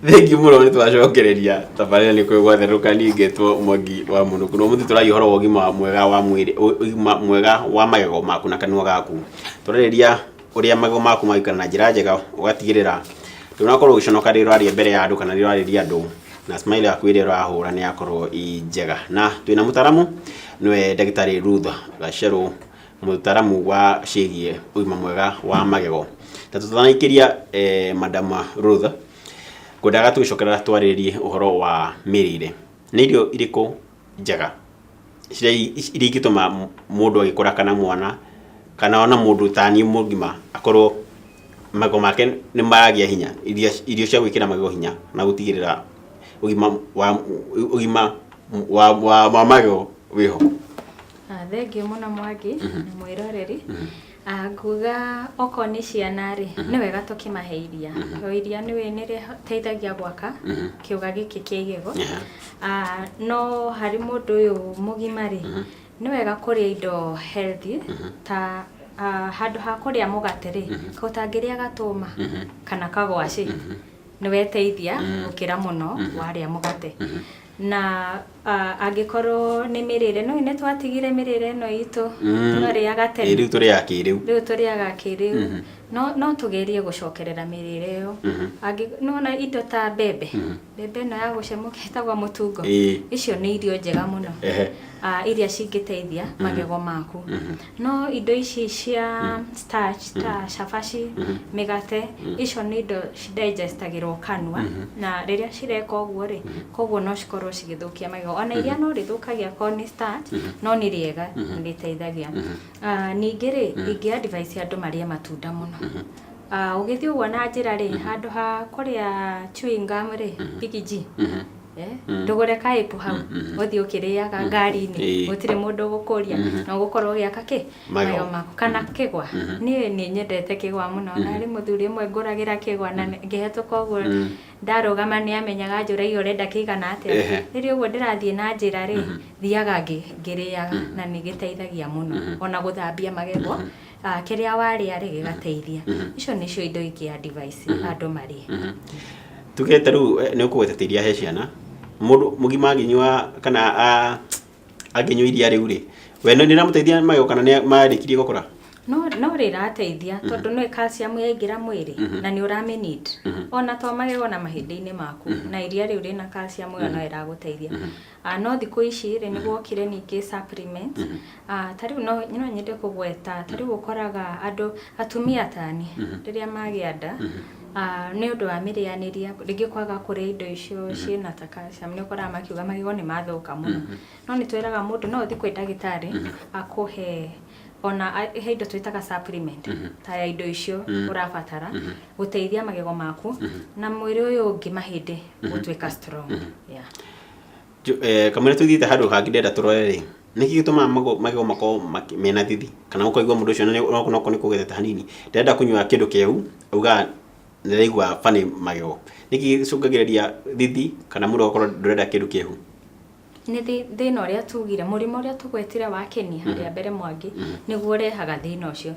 Thengiũ mũno, nĩ twacokereria tabarĩra nĩ kwĩ gwatherũka. Niĩ ngetwo Mwangi wa Mũnũkũ na ũmũthĩ tũraria ũhoro wa ũgima mwega wa mwĩrĩ, ũgima mwega wa magego maku na kanua gaku. Tũrarĩrĩria ũrĩa magego maku mangĩikara na njĩra njega, ũgatigĩrĩra ndũnakorwo ũgĩconoka rĩrĩa ũraria mbere ya andũ kana rĩrĩa ũrarĩria andũ, na smile yaku ĩrĩa ũrahũra nĩ yakorwo ĩ njega. Na twĩna mũtaramu, nĩwe ndagĩtarĩ Ruth Gacerũ, mũtaramu wa ciĩgiĩ ũgima mwega wa magego. Na tũtanaikĩria, Madam Ruth, ngwendaga tũgĩcokerera twarĩrĩrie ũhoro wa mĩrĩre. Nĩ irio irĩkũ njega iria ingĩtũma mũndũ agĩkũra kana mwana kana ona mũndũ taniĩ mũgima akorwo magego make nĩ maragĩa hinya, irio cia gwĩkĩra magego hinya na gũtigĩrĩra ũgima wa magego wĩho? Thengiũ mũno Mwangi na mwĩroreri. Nguga okorwo nĩ ciana rĩ, nĩ wega tũkĩmahe iria. O iria nĩ nĩ rĩteithagia gwaka kĩũga gĩkĩ kĩa igego. No harĩ mũndũ ũyũ mũgima rĩ, nĩ wega kũrĩa indo healthy ta handũ ha kũrĩa mũgate rĩ, ka ũtangĩrĩa gatũma kana kagwacĩ, nĩ weteithia gũkĩra mũno warĩa mũgate. Na angĩkorwo nĩ mĩrĩre, no nĩ twatigire mĩrĩre ĩno itũ twarĩaga tene. Rĩu tũrĩaga kĩrĩu. Rĩu tũrĩaga kĩrĩu. No tũgerie gũcokerera mĩrĩre ĩyo. Nĩwona indo ta mbembe, mbembe ĩno ya gũcemũka ĩtagwo mũtungo, icio nĩ irio njega mũno iria cingĩteithia magego maku. No indo ici cia starch ta cabaci, mĩgate, icio nĩ indo cidigestagĩrwo kanua, na rĩrĩa cireka ũguo rĩ, koguo no cikorwo cigĩthũkia magego. Ona iria no rĩthũkagia korwo nĩ starch, no nĩ rĩega, nĩ rĩteithagia. Ningĩ rĩ, ingĩ advise andũ marĩe matunda mũno. Ũgĩthiĩ ũguo na njĩra rĩ, handũ ha kũrĩa chewing gum rĩ, Big G, ndũgũre ka apple hau, ũthiĩ ũkĩrĩaga ngari-inĩ, gũtirĩ mũndũ ũgũkũria, na ũgũkorwo ũgĩaka kĩ? Magego. Magego maku. Kana kĩgwa. Niĩ nĩ nyendete kĩgwa mũno, na harĩ mũthuri ũmwe ngũragĩra kĩgwa na ngĩhetũka ũguo ndarũgama nĩ amenyaga njũragia ũrenda kĩigana atĩa. Rĩrĩa ũguo ndĩrathiĩ na njĩra rĩ, thiaga ngĩrĩaga na nĩ gĩteithagia mũno. Ona gũthambia magego, kĩrĩa warĩa rĩ, gĩgateithia. Icio nĩcio indo ingĩ advise andũ marĩe. Tuge ta rĩu nĩ ũkũgwetete iria he ciana, mũndũ mũgima angĩnyua kana angĩnyua iria rĩu rĩ, we nĩ rĩramũteithia magego kana nĩ marĩkirie gũkũra? No rĩrateithia tondũ nĩ calcium yaingĩra mwĩrĩ na nĩ ũramĩ need ona to magego na mahĩndĩ-inĩ maku, na iria rĩu rĩna calcium ĩyo no ĩragũteithia. No thikũ ici rĩ, nĩ gwokire ningĩ supplements. Ta rĩu no nyende kũgweta, ta rĩu ũkoraga andũ atumia tani rĩrĩa magĩa nda, nĩ ũndũ wa mĩrĩanĩria, rĩngĩ kwaga kũrĩa indo icio ciĩna ta calcium, nĩ ũkoraga makiuga magego nĩ mathũka mũno. No nĩ twĩraga mũndũ no ũthiĩ kwĩ ndagĩtarĩ akũhe ona he indo twĩtaga supplement ta ya indo icio ũrabatara gũteithia magego maku na mwĩrĩ ũyũ ũngĩ, mahĩndĩ gũtuĩka strong, yeah. Kamũira tũthiĩte handũ hangĩ, ndĩrenda tũrore rĩ, nĩkĩ gĩtũmaga magego makorwo mena thithi, kana ũkaigua mũndũ ũcio no nĩ kũgwetete hanini, ndĩrenda kũnyua kĩndũ kĩehu, augaga nĩaraigua funny magego. Nĩkĩ gĩcũngagĩrĩria thithi kana mũndũ agakorwo ndũrenda kĩndũ kĩehu? Nĩ thĩna ũrĩa tugire, mũrimũ ũrĩa tũgwetire wa kĩni harĩa mbere, Mwangi, nĩguo ũrehaga thĩna ũcio.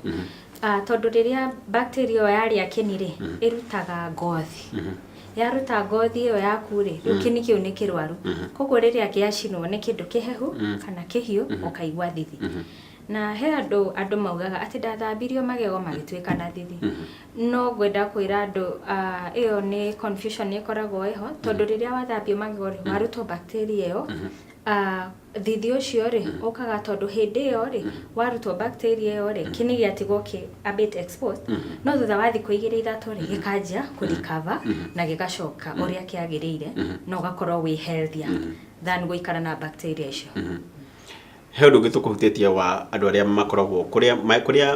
Tondũ rĩrĩa bacteria ĩyo yarĩa kĩni rĩ, ĩrutaga ngothi. Yaruta ngothi ĩyo yaku rĩ, rĩu kĩni kĩu nĩ kĩrwaru, koguo rĩrĩa gĩacinwo nĩ kĩndũ kĩhehu kana kĩhiũ, ũkaigua thithi. Na he andũ maugaga atĩ ndathambirio magego magĩtuĩka na thithi. No ngwenda kwĩra andũ, ĩyo nĩ confusion ĩkoragwo ĩho, tondũ rĩrĩa wathambio magego rĩ, warutwo bacteria ĩyo, thithi ũcio rĩ ũkaga tondũ hĩndĩ ĩyo rĩ warutwo bacteria ĩyo rĩ, kĩni gĩatigwo kĩ a bit exposed, no thutha wa thikũ 2 3 rĩ, gĩkanjia kũ recover na gĩgacoka ũrĩa kĩagĩrĩire, na ũgakorwo wĩ healthier than gũikara na bacteria icio. He ũndũ ũngĩ tũkũhutĩtie wa andũ arĩa makoragwo kũrĩa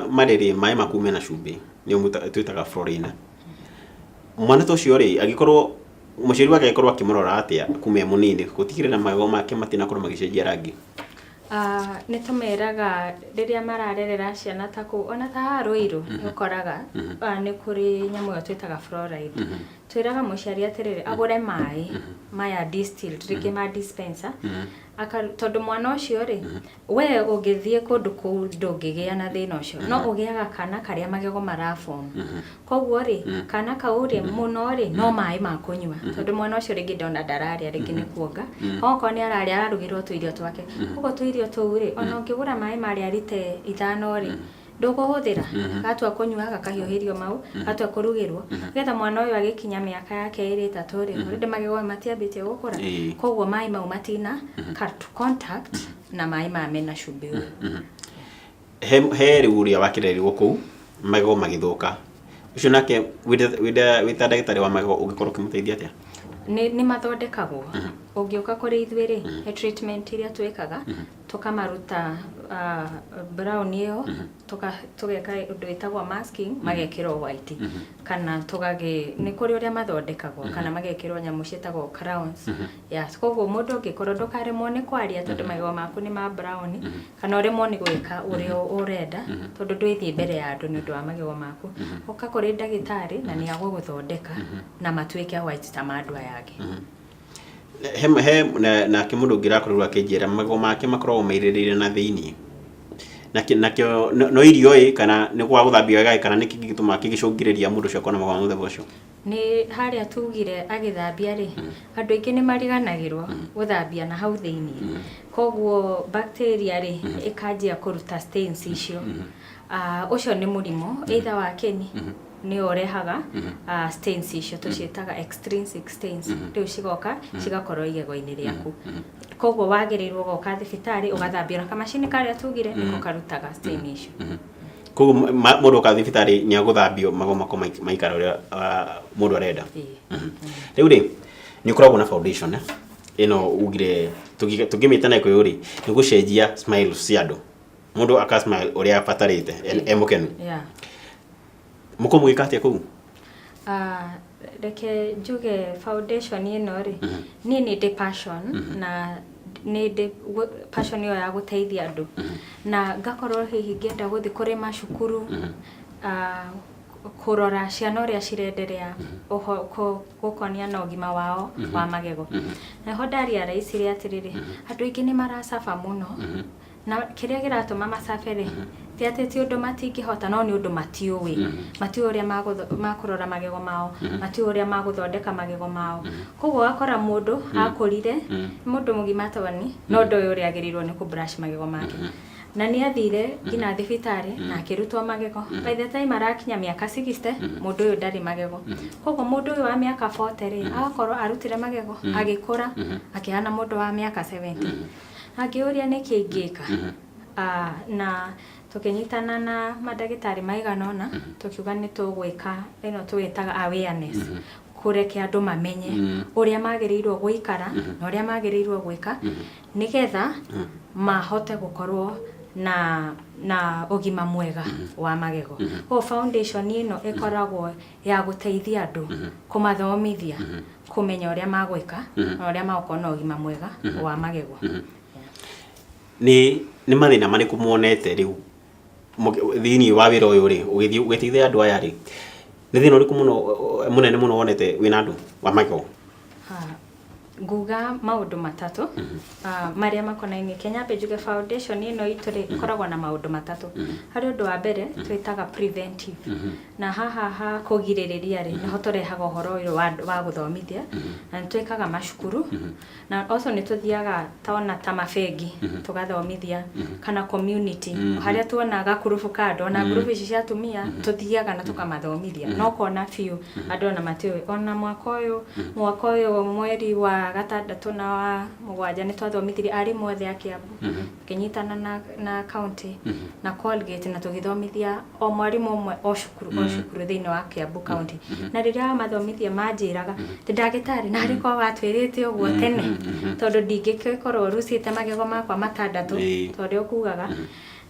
marĩ rĩ, maĩ maku mena cumbĩ, nĩo twĩtaga fluorine. Mwana ta ũcio rĩ, angĩkorwo mũciari wake angĩkorwo akĩmũrora atĩa kuma e mũnini gũtigĩrĩra magego make matinakorwo magĩcenjia rangi? Nĩ tũmeraga rĩrĩa mararerera ciana ta kũu, ona ta haha Ruiru nĩ ũkoraga nĩ kũrĩ nyamũ ĩyo twĩtaga fluoride. Twĩraga mũciari atĩrĩrĩ, agũre maĩ maya distilled, rĩngĩ ma dispenser. Tondũ mwana ũcio rĩ, we ũngĩthiĩ kũndũ kũu ndũngĩgĩa na thĩna ũcio, no ũgĩaga kana karĩa magego maraform. Koguo rĩ, kana kau rĩ, mũno rĩ, no maĩ ma kũnyua, tondũ mwana ũcio rĩngĩ ndona ndararĩa, rĩngĩ nĩ kuonga, okorwo nĩ ararĩa ararugĩrwo tũirio twake. Koguo tũirio tũu rĩ, ona ũngĩgũra maĩ marĩa rite 5 rĩ, ndũkũhũthĩra. Gatua kũnyua gakahiũhĩrio mau, gatua kũrugĩrwo, nĩgetha mwana ũyũ agĩkinya mĩaka yake 2 3 rĩ, already magego matiambĩtie gũkũra. Koguo maĩ mau matina cut contact na maĩ maya mena cumbĩ ũyũ. He rĩu ũrĩa wakĩrerirwo kũu magego magĩthũka, ũcio nake wĩ ta ndagĩtarĩ wa magego ũngĩkorwo ũkĩmũteithia atĩa? Nĩ mathondekagwo. Ũngĩũka kũrĩ ithuĩ rĩ, he treatment iria twĩkaga, tũkamaruta brown ĩyo, tũgeka ũndũ wĩtagwo masking, magekĩrwo white, kana tũgagĩ nĩ kũrĩ ũrĩa mathondekagwo, kana magekĩrwo nyamũ ciĩtagwo crowns. Yes, koguo mũndũ ũngĩkorwo ndũkaremwo nĩ kwaria tondũ magego maku nĩ ma brown, kana ũremwo nĩ gwĩka ũrĩa ũrenda tondũ ndwĩthiĩ mbere ya andũ nĩ ũndũ wa magego maku, ũka kũrĩ ndagĩtarĩ na nĩ agũgũthondeka na matuĩke white ta ma andũ aya angĩ. He nake mũndũ ũngĩ ũrakorirwo akĩnjĩra magego make makoragwo mairĩrĩire na thĩiniĩ, nakĩo no irio ĩ, kana nĩ kwaga gũthambia wega ĩ, kana nĩkĩ gĩgĩtũmaga kĩgĩcũngĩrĩria mũndũ ũcio akorwo na magego ma mũthemba ũcio? Nĩ harĩa tugire agĩthambia rĩ, andũ aingĩ nĩ mariganagĩrwo gũthambia na hau thĩiniĩ, koguo bacteria rĩ ĩkanjia kũruta stains icio. Ũcio nĩ mũrimũ either wa kĩni nĩyo ũrehaga stains icio, tũciĩtaga extrinsic stains. Rĩu cigoka cigakorwo igego-inĩ rĩaku, koguo wagĩrĩirwo goka thibitarĩ ũgathambio na kamacini karĩa tugire nĩko karutaga stain icio. Koguo mũndũ oka thibitarĩ nĩ agũthambio magego makwa maikara ũrĩa mũndũ arenda. Ĩĩ. Rĩu rĩ, nĩ ũkoragwo na foundation ĩno ugire tũngĩmĩta na Gĩkũyũ rĩ, nĩ gũcenjia smile cia andũ, mũndũ aka smile ũrĩa abatarĩte e mũkenu. Mũkorwo mũgĩka atĩa kũu? Reke njuge foundation ĩno rĩ, niĩ nĩ ndĩ passion, na nĩ ndĩ passion ĩyo ya gũteithia andũ, na ngakorwo hihi ngĩenda gũthiĩ kũrĩ macukuru, kũrora ciana ũrĩa cirenderea gũkonia na ũgima wao wa magego. Na ho ndarealize atĩrĩrĩ, andũ aingĩ nĩ maracaba mũno, na kĩrĩa kĩratũma macabe rĩ, ti atĩ ti ũndũ matingĩhota, no nĩ ũndũ matiũĩ, matiũĩ ũrĩa makũrora magego mao, matiũĩ ũrĩa magũthondeka magego mao. Koguo ũgakora mũndũ akũrire mũndũ mũgima toni, no ndoĩ ũrĩa agĩrĩirwo nĩ kũ brush magego make, na nĩ athire nginya thibitarĩ na akĩrutwo magego. By the time arakinya mĩaka 60, mũndũ ũyũ ndarĩ magego. Koguo mũndũ ũyũ wa mĩaka 40 rĩ, agakorwo arutire magego agĩkũra akĩhana mũndũ wa mĩaka 70. Angĩũria nĩkĩ ingĩka, na tũkĩnyitana na mandagĩtarĩ maigana ũna, tũkiuga nĩ tũgwĩka ĩno tũĩtaga awareness, kũreke andũ mamenye ũrĩa magĩrĩirwo gũikara na ũrĩa magĩrĩirwo gwĩka nĩgetha mahote gũkorwo na ũgima mwega wa magego. Koguo foundation ĩno ĩkoragwo ya gũteithia andũ, kũmathomithia kũmenya ũrĩa magwĩka na ũrĩa magũkorwo na ũgima mwega wa magego. Nĩ mathĩna marĩkũ muonete rĩu thĩinĩ wa wĩra ũyũ rĩ, ũgĩthiĩ ũgĩteithia andũ aya rĩ, nĩ thĩna ũrĩkũ mũno mũnene mũno wonete wĩna andũ wa magego? Nguga maũndũ matatũ marĩa makonainie. Kenya njuge foundation ĩno itũ rĩ, ĩkoragwo na maũndũ matatũ. Harĩ ũndũ wa mbere twĩtaga preventive, na haha ha kũgirĩrĩria rĩ, nĩho tũrehaga ũhoro ũyũ wa gũthomithia, na nĩ twĩkaga macukuru, na also nĩ tũthiaga tona ta mabengi tũgathomithia, kana community harĩa tuona gakurubu ka andũ, ona ngurubu ici cia atumia tũthiaga na tũkamathomithia, no ũkona biũ andũ ona matiũĩ. Ona mwaka ũyũ mweri wa gatandatũ na wa mũgwanja nĩ twathomithirie arimũ othe a Kiambu, tũkĩnyitana na county na Colgate, na tũgĩthomithia o mwarimũ ũmwe o cukuru o cukuru thĩinĩ wa Kiambu County. Na rĩrĩa wamathomithia manjĩraga ndĩ ndagĩtarĩ, na arĩ korwo watwĩrĩte ũguo tene, tondũ ndingĩgĩkorwo rucĩte magego makwa matandatũ ta ũrĩa ũkugaga.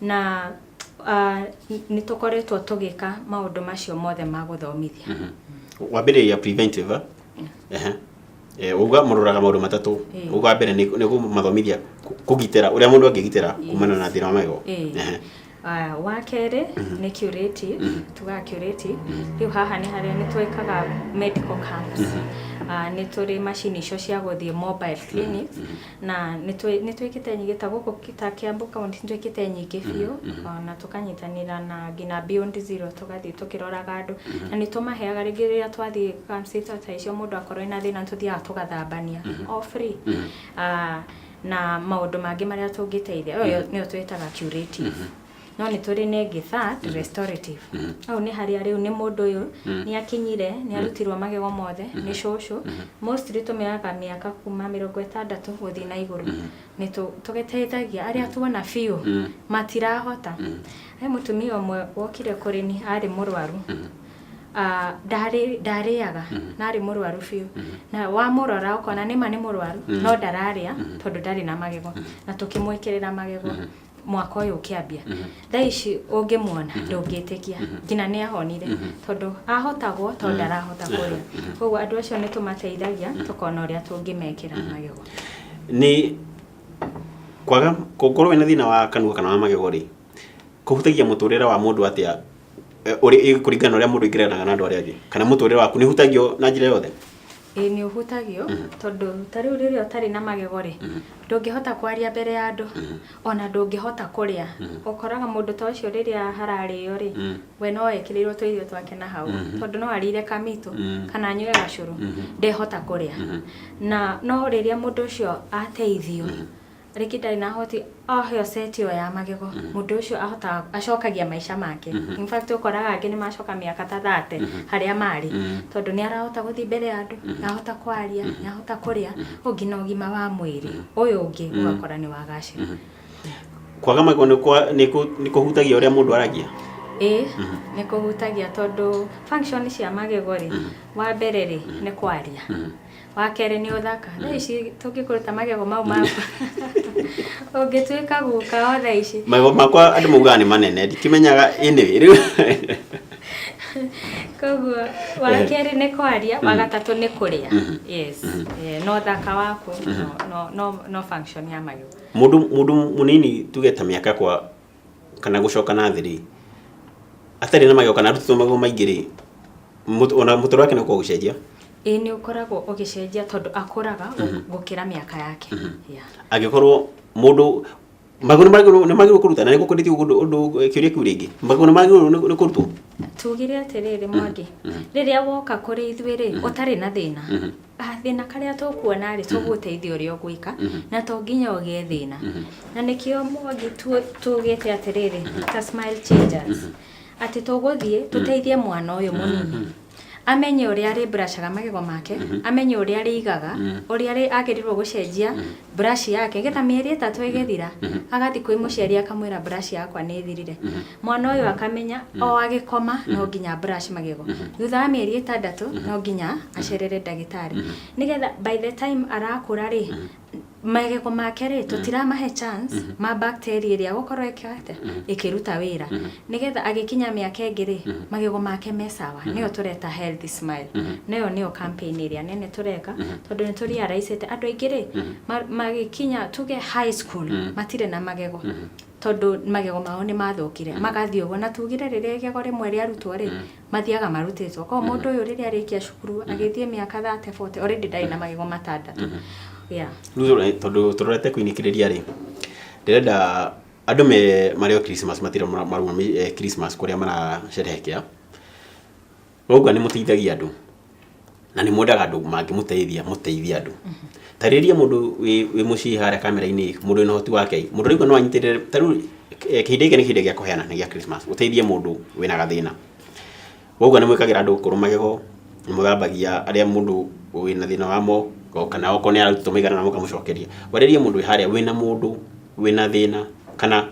Na nĩ tũkoretwo tũgĩka maũndũ macio mothe ma gũthomithia. Wambĩrĩria preventive, eh? Ehe. Uga mũroraga maũndũ matatũ. Uga mbere nĩ kũmathomithia kũgitĩra, ũrĩa mũndũ angĩgitĩra kumana na thĩna wa magego. Wa kerĩ nĩ curative, tugaga curative. Rĩu haha nĩ harĩa nĩ twĩkaga medical camps. Nĩ tũrĩ macini icio cia gũthiĩ mobile clinics na nĩ twĩkĩte nyingĩ ta gũkũ ta Kiambu County, nĩ twĩkĩte nyingĩ biũ na tũkanyitanĩra na nginya Beyond Zero, tũgathiĩ tũkĩroraga andũ na nĩ tũmaheaga rĩngĩ rĩrĩa twathiĩ camps ta icio, mũndũ akorwo ena thĩna, nĩ tũthiaga tũgathambania o free na maũndũ mangĩ marĩa tũngĩteithia. Ĩyo nĩyo twĩtaga curative. No nĩ tũrĩ na ĩngĩ third, restorative. Hau nĩ harĩa rĩu nĩ mũndũ ũyũ nĩ akinyire, nĩ arutirwo magego mothe nĩ cũcũ. Mostly tũmĩoyaga mĩaka kuma 60 gũthiĩ na igũrũ. Nĩ tũgĩteithagia arĩa tuona biũ matirahota. He mũtumia ũmwe wokire kũrĩ ni, arĩ mũrwaru, ndarĩaga na arĩ mũrwaru biũ, na wamũrora ũkona nĩma nĩ mũrwaru, no ndararĩa tondũ ndarĩ na magego, na tũkĩmwĩkĩrĩra magego mwaka ũyũ ũkĩambia. Thaa ici ũngĩmuona ndũngĩtĩkia nginya nĩ ahonire, tondũ ahotagwo tondũ ndarahota kũrĩa. Koguo andũ acio nĩ tũmateithagia tũkona ũrĩa tũngĩmekĩra magego. Nĩ kwaga gũkorwo wĩna thĩna wa kanua kana wa magego rĩ, kũhutagia mũtũrĩre wa mũndũ atĩa, ũrĩ kũringana na ũrĩa mũndũ aingĩranaga na andũ arĩa angĩ, kana mũtũrĩre waku nĩ ũhutagio na njĩra yothe? Ĩĩ, nĩ ũhutagio, tondũ ta rĩu rĩrĩa ũtarĩ na magego rĩ, ndũngĩhota kwaria mbere ya andũ, ona ndũngĩhota kũrĩa. Ũkoraga mũndũ ta ũcio rĩrĩa hararĩo rĩ, we no ekĩrĩirwo tũirio twake na hau, tondũ no arĩire kamitũ kana anyue gacũrũ, ndehota kũrĩa. Na no rĩrĩa mũndũ ũcio ateithio, rĩngĩ ndarĩ na hoti, aheo set ĩyo ya magego, mũndũ ũcio ahotaga acokagia maica make. In fact, ũkoraga angĩ nĩ macoka mĩaka ta 30 harĩa marĩ, tondũ nĩ arahota gũthiĩ mbere ya andũ, nĩ arahota kwaria, nĩ arahota kũrĩa, ũngĩ na ũgima wa mwĩrĩ ũyũ ũngĩ ũgakora nĩ wagacĩra. Kwaga magego nĩ kũhutagia ũrĩa mũndũ aragia? Ĩĩ, nĩ kũhutagia, tondũ function cia magego rĩ, wa mbere rĩ, nĩ kwaria, wa kerĩ nĩ ũthaka. Thaa ici tũngĩkũruta magego mau maku, ũngĩtuĩka guka o thaa ici. Magego makwa andũ maugaga nĩ manene, ndikĩmenyaga, anyway rĩu. Koguo wa kerĩ nĩ kwaria, wa gatatũ nĩ kũrĩa, yes. No ũthaka waku no function ya magego. Mũndũ mũnini, tuge ta mĩaka kwa kana gũcoka na thĩ rĩ, atarĩ na magego kana arutĩtwo magego maingĩ rĩ, ona mũtũrĩre wake nĩ ũkoragwo ũgĩcenjia? Ĩĩ, nĩ ũkoragwo ũgĩcenjia, tondũ akũraga gũkĩra mĩaka yake, yeah. Angĩkorwo mũndũ magego nĩ magĩrĩirwo kũruta, na nĩ gũkũrĩtie ũndũ kĩũria kĩu rĩngĩ, magego nĩ magĩrĩirwo nĩ kũrutwo? Tugire atĩrĩrĩ Mwangi, rĩrĩa woka kũrĩ ithuĩ rĩ, ũtarĩ na thĩna, thĩna karĩa tũkuona rĩ, tũgũteithia ũrĩa ũgwĩka, na to nginya ũgĩe thĩna. Na nĩkĩo Mwangi tugĩte atĩrĩrĩ, ta Smile Changers, atĩ tũgũthiĩ tũteithie mwana ũyũ mũnini amenye ũrĩa arĩ-brushaga magego make, amenye ũrĩa arĩigaga, ũrĩa agĩrĩirwo gũcenjia brush yake, getha mĩeri 3 ĩgĩthira agathiĩ kwĩ mũciari akamwĩra, "Brush yakwa nĩ ĩthirire." Mwana ũyũ akamenya o agĩkoma no nginya brush magego, thutha wa mĩeri 6 no nginya acerere ndagĩtarĩ, nĩgetha by the time arakũra rĩ, magego make rĩ, tũtiramahe chance ma bacteria ĩrĩa gũkorwo ĩka atĩa, ĩkĩruta wĩra, nĩgetha agĩkinya mĩaka ĩngĩ rĩ, magego make me sawa. Nĩyo tũreta healthy smile. Nayo nĩyo campaign ĩrĩa nene tũreka, tondũ nĩ tũrealize andũ aingĩ rĩ, magĩkinya tuge high school matirĩ na magego, tondũ magego mao nĩ mathũkire, magathiĩ ũguo. Na tugire rĩrĩa igego rĩmwe rĩarutwo rĩ, mathiaga marutĩtwo. Koguo mũndũ ũyũ rĩrĩa arĩkia cukuru agĩthiĩ mĩaka 30, 40, already ndarĩ na magego matandatũ, yeah. Rĩu tondũ tũrorete kũinĩkĩrĩria rĩ, ndĩrenda andũ me marĩ o Christmas matira maruma Christmas kũrĩa maracerehekea, wauga nĩ mũteithagia andũ na nĩ mwendaga andũ mangĩmũteithia mũteithie andũ. Tarĩria mũndũ wĩ mũciĩ harĩa kamera-inĩ, mũndũ wĩna ũhoti wake, mũndũ ũraigua no anyitĩrĩre. Ta rĩu kĩhinda gĩkĩ nĩ kĩhinda gĩa kũheana, nĩ gĩa Christmas, ũteithie mũndũ wĩna gathĩna. Wauga nĩ mwĩkagĩra andũ kũrũ magego, nĩ mũthambagia arĩa mũndũ wĩna thĩna wa mo, kana okorwo nĩ ararutĩtwo maigana na mũkamũcokeria. Warĩrie mũndũ wĩ harĩa wĩna mũndũ wĩna thĩna, kana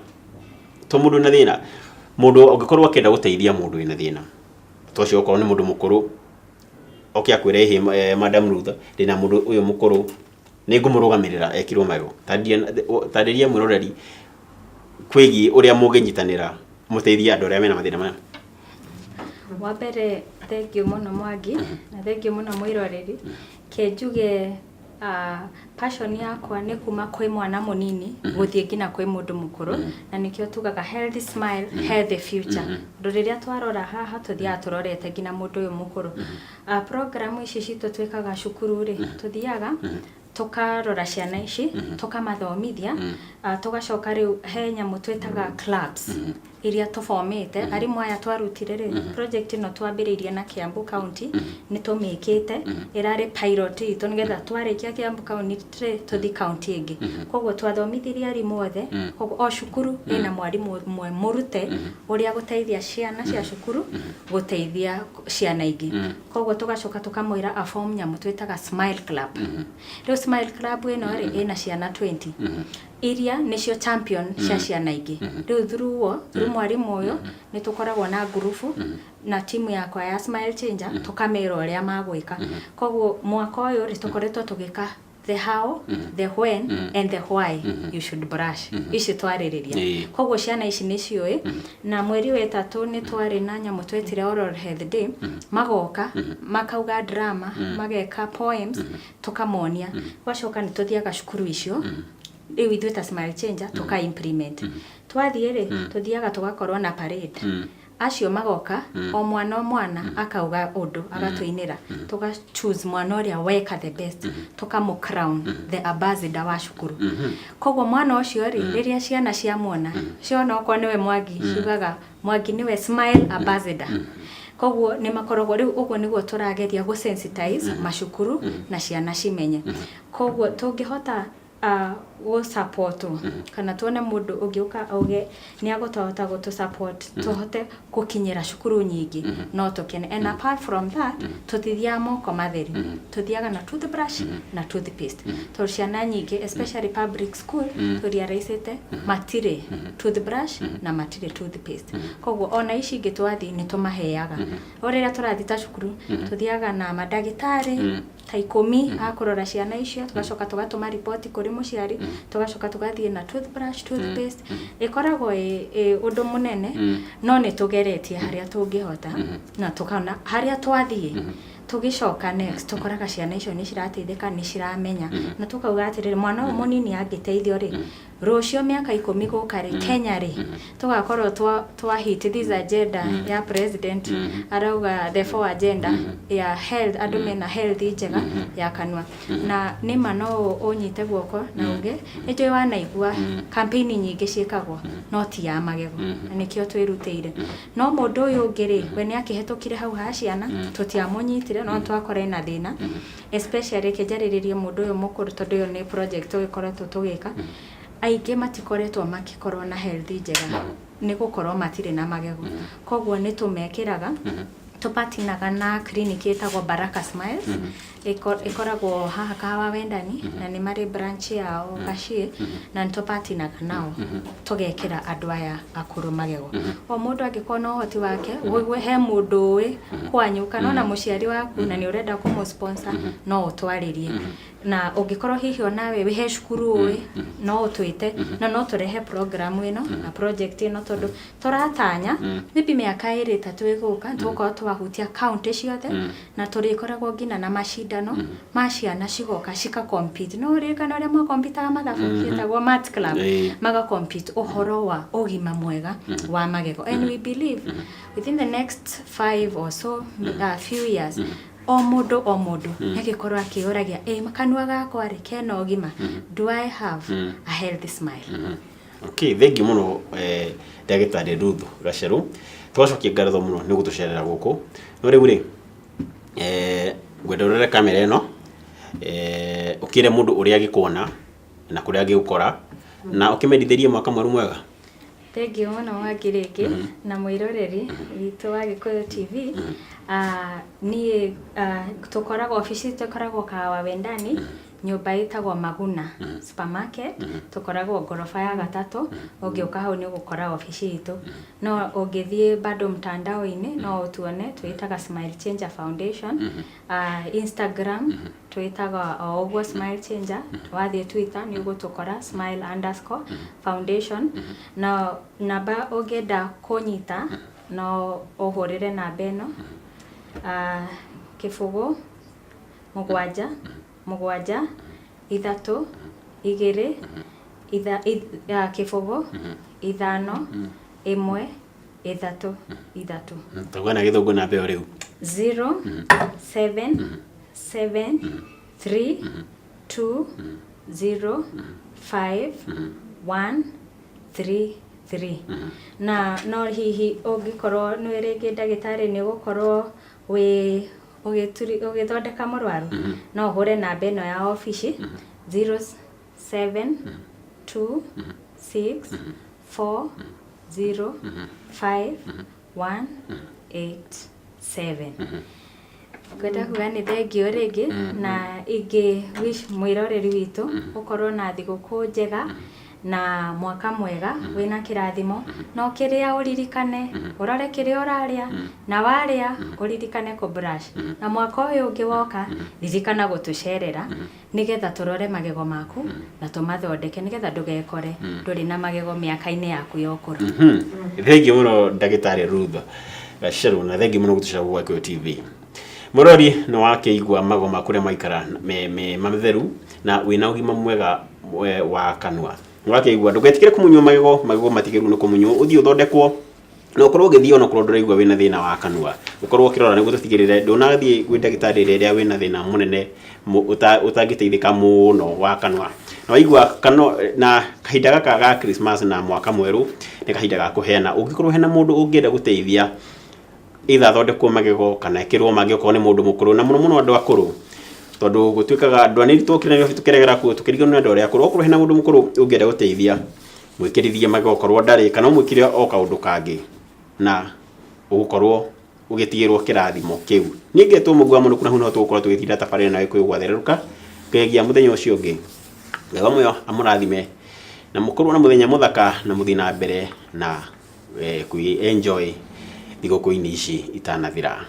to mũndũ wĩna thĩna, mũndũ ũngĩkorwo akĩenda gũteithia mũndũ wĩna thĩna ta ũcio, okorwo nĩ mũndũ mũkũrũ, oke akwĩre, "Ĩhĩ, Madam Ruth, ndĩna mũndũ ũyũ mũkũrũ, nĩ ngũmũrũgamĩrĩra ekirwo magego." Tarĩria mwĩroreri kwĩgiĩ ũrĩa mũngĩnyitanĩra mũteithie andũ arĩa mena mathĩna maya. Wa mbere, thengiũ mũno Mwangi, na thengiũ mũno mwĩroreri. Ke njuge Passion yakwa nĩ kuma kwĩ mwana mũnini gũthiĩ nginya kwĩ mũndũ mũkũrũ, na nĩkĩo tugaga healthy smile, healthy future, tondũ rĩrĩa twarora haha tũthiaga tũrorete nginya mũndũ ũyũ mũkũrũ. Program ici citũ twĩkaga cukuru rĩ, tũthiaga tũkarora ciana ici, tũkamathomithia, tũgacoka rĩu he nyamũ twĩtaga clubs iria tũbomĩte arimũ aya twarutire rĩ. Project ĩno twambĩrĩirie na Kiambu County, nĩ tũmĩkĩte, ĩrarĩ pilot itũ nĩgetha twarĩkia Kiambu County rĩ, tũthi county ĩngĩ. Koguo twathomithirie arimũ othe, koguo o cukuru ĩna mwarimũ ũmwe mũrute ũrĩa gũteithia ciana cia cukuru gũteithia ciana ingĩ. Koguo tũgacoka tũkamwĩra a form nyamũ twĩtaga Smile Club. Rĩu Smile Club ĩno rĩ, ĩna ciana 20 iria nĩcio champion cia ciana ingĩ. Rĩu through mwarimũ ũyũ nĩ tũkoragwo na ngurubu na timu yakwa ya Smile Changer, tũkamera ũrĩa magwĩka. Koguo mwaka ũyũ rĩ, tũkoretwo tũgĩka the how, the when and the why you should brush, ici twarĩrĩria. Koguo ciana ici nĩ ciũĩ, na mweri wa ĩtatũ nĩ twarĩ na nyamũ twetire Oral Health Day, magoka makauga drama, mageka poems, tũkamonia. Gwacoka nĩ tũthiaga cukuru icio rĩu ithuĩ ta Smile Changer tũka implement. Twathiĩ rĩ, tũthiaga tũgakorwo na parade, acio magoka, o mwana o mwana akauga ũndũ, agatũinĩra, tũga choose mwana ũrĩa weka the best, tũkamũ crown the ambassador wa cukuru. Koguo mwana ũcio rĩ, rĩrĩa ciana ciamuona, ciona okorwo nĩwe Mwangi, ciugaga Mwangi nĩwe smile ambassador. Koguo nĩ makoragwo rĩu ũguo nĩguo tũrageria gũ sensitize macukuru na ciana cimenye. Koguo tũngĩhota gũ support kana tuone mũndũ ũngĩũka auge nĩ agũtahota gũtũ support tũhote gũkinyĩra cukuru nyingĩ, no tũkene. And apart from that, tũtithiaga moko matheri, tũthiaga na toothbrush na toothpaste, tondũ ciana nyingĩ, especially public school, tũriaraicĩte matirĩ toothbrush na matirĩ toothpaste. Koguo ona ici ingĩ twathiĩ nĩ tũmaheaga. O rĩrĩa tũrathiĩ ta cukuru, tũthiaga na mandagĩtarĩ ta 10 a kũrora ciana icio, tũgacoka tũgatũma riboti kũrĩ mũciari, tũgacoka tũgathiĩ na toothbrush, toothpaste. Ĩkoragwo ĩ ũndũ mũnene, no nĩ tũgeretie harĩa tũngĩhota na tũkona harĩa twathiĩ. Tũgĩcoka next, tũkoraga ciana icio nĩ cirateithĩka, nĩ ciramenya, na tũkauga atĩrĩrĩ, mwana ũyũ mũnini angĩteithio rĩ, rũciũ mĩaka 10 gũka rĩ, Kenya rĩ, tũgakorwo twa hit this agenda ya president arauga, the four agenda ya health, andũ mena health njega ya kanua. Na nĩma no ũnyite guoko na uge nĩ njũĩ wanaigua campaign nyingĩ ciĩkagwo, no ti ya magego, na nĩkĩo twĩrutĩire. No mũndũ ũyũ ũngĩ rĩ, we nĩ akĩhetũkire hau ha ciana, tũtiamũnyitire, no twakora ena thĩna. Especially reke njarĩrĩrie mũndũ ũyũ mũkũrũ, tondũ ĩyo nĩ project tũgĩkoretwo tũgĩka. Aingĩ matikoretwo makĩkorwo na health njega nĩ gũkorwo matirĩ na magego. Koguo nĩ tũmekĩraga, tũpatinaga na clinic ĩtagwo Baraka Smiles. Ĩkoragwo haha Kahawa Wendani, na nĩ marĩ branch yao Gachie, na nĩ tũpatinaga nao tũgekĩra andũ aya akũrũ magego. O mũndũ angĩkorwo na ũhoti wake, ũigue he mũndũ ũĩ kwanyu kana ona mũciari waku na nĩ ũrenda kũmũ sponsor, no ũtwarĩrie. Na ũngĩkorwo hihi onawe wĩ he cukuru ũĩ, no ũtwĩte na no tũrehe program ĩno na project ĩno, tondũ tũratanya maybe mĩaka 2 3 ĩgũka tũgũkorwo twahutia county ciothe, na tũrĩkoragwo nginya na macindano ma ciana cigoka cika compete. No ũririkana ũrĩa mwakompitaga mathabu ciĩtagwo math club? Maga compete ũhoro wa ũgima mwega wa magego. And we believe within the next 5 or so few years, o mũndũ o mũndũ nĩagĩkorwo akĩũragia, ĩ kanua gakwa rĩ, kena ũgima? Do I have a healthy smile? Okay, thengi mũno, ndagĩtarĩ Ruth Gacerũ. Tũgacokia ngatho mũno nĩ gũtũcerera gũkũ. No rĩu rĩ, ngwenda ũrore kamera ĩno, ũkĩre mũndũ ũrĩa angĩkuona na kũrĩa angĩgũkora, na ũkĩmendithĩrie mwaka mwerũ mwega. Thengiũ mũno Mwangi rĩngĩ na mwĩroreri witũ wa Gĩkũyũ TV. Niĩ tũkoragwo obici itũ ĩkoragwo Kahawa Wendani, nyũmba ĩtagwo Maguna Supermarket, tũkoragwo ngoroba ya gatatũ. Ũngĩũka hau nĩ ũgũkora obici itũ. No ũngĩthiĩ bado mtandao-inĩ no ũtuone, twĩtaga Smile Changer Foundation. Instagram twĩtaga o ũguo Smile Changer. Wathiĩ Twitter nĩ ũgũtũkora smile_foundation. Na namba ũngĩenda kũnyita, no ũhũrĩre namba ĩno, 0 7 7. 3 2 0 5 1 3 3. Tauga na Gĩthũngũ namba ĩyo rĩu. 0 7 7 3 2 0 5 1 3 3. Na no hihi ũngĩkorwo nĩ rĩngĩ ndagĩtarĩ nĩ ũgũkorwo wĩ ũgĩthondeka mũrwaru, no ũhũre namba ĩno ya obici, 0 7 2 6 4 0 5 1 8 7. Ngwenda kuga nĩ thengiũ rĩngĩ, na ingĩ wish mwĩroreri witũ ũkorwo na thigũkũ njega na mwaka mwega wĩna kĩrathimo. No kĩrĩa ũririkane, ũrore kĩrĩa ũrarĩa, na warĩa ũririkane kũ brush. Na mwaka ũyũ ũngĩ woka, ririkana gũtũcerera nĩgetha tũrore magego maku na tũmathondeke, nĩgetha ndũgekore ndũrĩ na magego mĩaka-inĩ yaku ya ũkũrũ. Thengiũ mũno, ndagĩtarĩ Ruth Gacerũ, na thengiũ mũno gũtũcera gwa Gĩkũyũ TV. Mũrori, nĩ wakĩigua magego maku ũrĩa maikara me matheru na wĩna ũgima mwega wa kanua. Nĩ wakĩigua, ndũgetĩkĩre kũmunywo magego, magego matigĩrwo nĩ kũmunywo, ũthiĩ ũthondekwo na ũkorwo ũgĩthiĩ onokorwo ndũraigua wĩna thĩna wa kanua, ũkorwo ũkĩrora nĩguo tũtigĩrĩre ndũnathiĩ gwĩ ndagĩtarĩ rĩrĩa wĩna thĩna mũnene ũtangĩteithĩka mũno wa kanua. Na waigua kanua, na kahinda gaka ga Christmas na mwaka mwerũ nĩ kahinda ga kũheana. Ũngĩkorwo hena mũndũ ũngĩenda gũteithia, either athondekwo magego kana ekĩrwo mangĩ, okorwo nĩ mũndũ mũkũrũ, na mũno mũno andũ akũrũ, tondũ gũtuĩkaga andũ anini twokire Nairobi tũkĩregera kuo tũkĩrigwo nĩ andũ arĩa akũrũ. Okorwo hena mũndũ mũkũrũ ũngĩenda gũteithia, mwĩkĩrithie magego okorwo ndarĩ, kana ũmwĩkĩre o kaũndũ kangĩ, na ũgũkorwo ũgĩtigĩrwo kĩrathimo kĩu. Niĩ ngetwo Mũgua wa Mũnũkũ, na hau nĩho tũgũkorwo tũgĩtinda tabarĩra ĩno ya Gĩkũyũ gwatherũka nginyagia mũthenya ũcio ũngĩ. Ngai wa muoyo amũrathime na mũkorwo na mũthenya mũthaka, na mũthiĩ na mbere na kwĩ enjoy thigũkũ-inĩ ici itanathira.